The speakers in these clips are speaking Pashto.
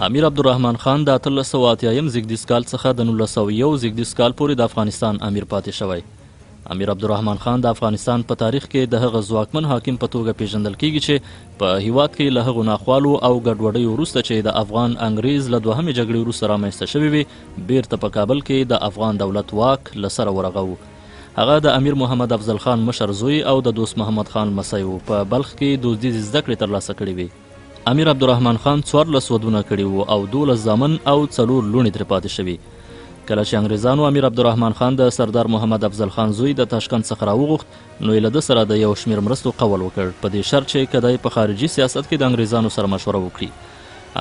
امیر عبدالرحمن خان د 1880 زیږدیز کال څخه د 1901 زیږدیز کال پورې د افغانستان امیر پاتې شوی. امیر عبدالرحمن خان د افغانستان په تاریخ کې د هغه ځواکمن حاکم په توګه پیژندل کیږي چې په هیواد کې له هغو ناخوالو او ګډوډیو وروسته چې د افغان انګریز له دوهمې جګړې وروسته رامنځته شوې وې، بیرته په کابل کې د افغان دولت واک له سره ورغاوه. هغه د امیر محمد افضل خان مشر زوی او د دوست محمد خان لمسی و. په بلخ کې دودیزې زده کړې ترلاسه کړې وې. امیر عبدالرحمن خان 14 ودونه کړي وو او 12 زامن او 4 لوڼې ترې پاتې شوي. کله چې انګریزانو امیر عبدالرحمن خان د سردار محمد افضل خان زوی د تاشکند څخه راوغوښت، نو یې له ده سره د یو شمېر مرستو قول وکړ، په دې شرط چې که دی په خارجي سیاست کې د انګریزانو سره مشوره وکړي.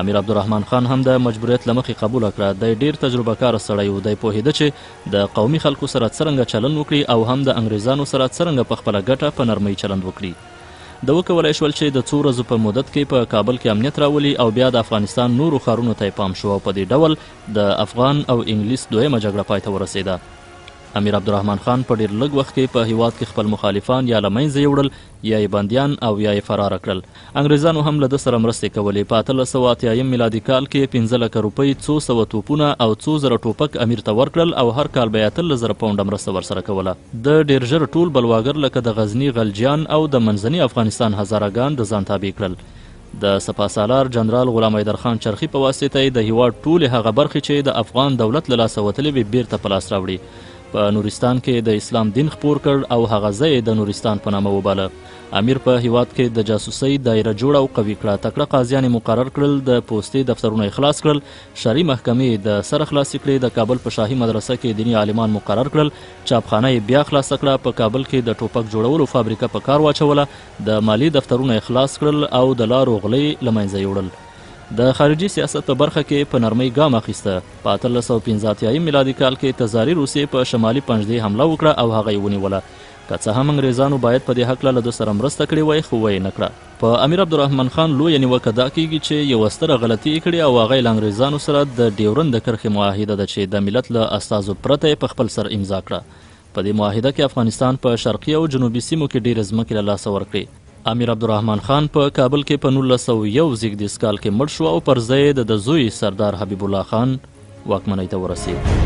امیر عبدالرحمن خان هم د مجبوریت له مخې قبوله کړه. دی ډېر تجربه کاره سړی و. دی پوهېده چې د قومي خلکو سره څرنګه چلند وکړي او هم د انګریزانو سره څرنګه په خپله ګټه په نرمۍ چلند وکړي. ده وکولای شول چې د څو ورځو په مدت کې په کابل کې امنیت راولي او بیا د افغانستان نورو ښارونو ته یې پام شو او په دې ډول د افغان او انګلیس دویمه جګړه پای ته ورسېده. امیر عبدالرحمن خان په ډېر لږ وخت کې په هیواد کې خپل مخالفان یا له منځه یوړل، یا یې بندیان او یا یې فراره کړل. انګریزانو هم له ده سره مرستې کولې. په 1880 میلادي کال کې یې 5 لکه روپۍ، څو سوه توپونه او څو زره ټوپک امیر ته ورکړل او هر کال به یې 18,000 پونډه مرسته ورسره کوله. ده ډېر ژر ټول بلواګر لکه د غزني غلجیان او د منځني افغانستان هزاره ګان د ځان تابع کړل. د سپاه سالار جنرال غلام حیدر خان چرخي په واسطه یې د هیواد ټولې هغه برخې چې د افغان دولت له لاسه وتلې وې بیرته په لاس راوړې. په نورستان کې د اسلام دین خپور کړ او هغه ځای یې د نورستان په نامه وباله. امیر په هیواد کې د جاسوسۍ دایره جوړه او قوي کړه. تکړه قاضیان یې مقرر کړل، د پوستې دفترونه یې خلاص کړل، شرعي محکمې یې د سره خلاصې کړې، د کابل په شاهي مدرسه کې دیني عالمان مقرر کړل، چاپخانه یې بیا خلاصه کړه، په کابل کې د ټوپک جوړولو فابریکه په کار واچوله، د مالي دفترونه یې خلاص کړل او د لارو غله یې له منځه یوړل. د خارجي سیاست په برخه کې په نرمۍ ګام اخیسته. په 1885 میلادي کال کې تزاري روسیې په شمالي پنجدې حمله وکړه او هغه یې ونیوله. که څه هم انګریزانو باید په دې هکله له ده سره مرسته کړې وای، خو ویې نه کړه. په امیر عبدالرحمن خان لویه نیوکه دا کیږي چې یوه ستره غلطي یې کړې او هغه یې له انګریزانو سره د ډیورند د کرښې معاهده ده چې د ملت له استازو پرته یې په خپل سر امضا کړه. په دې معاهده کې افغانستان په شرقي او جنوبي سیمو کې ډېرې ځمکې له لاسه ورکړې. امیر عبدالرحمن خان په کابل کې په 1901 زیږدیز کال کې مړ شو او پر ځای یې د ده زوی سردار حبیب الله خان واکمنۍ ته ورسېد.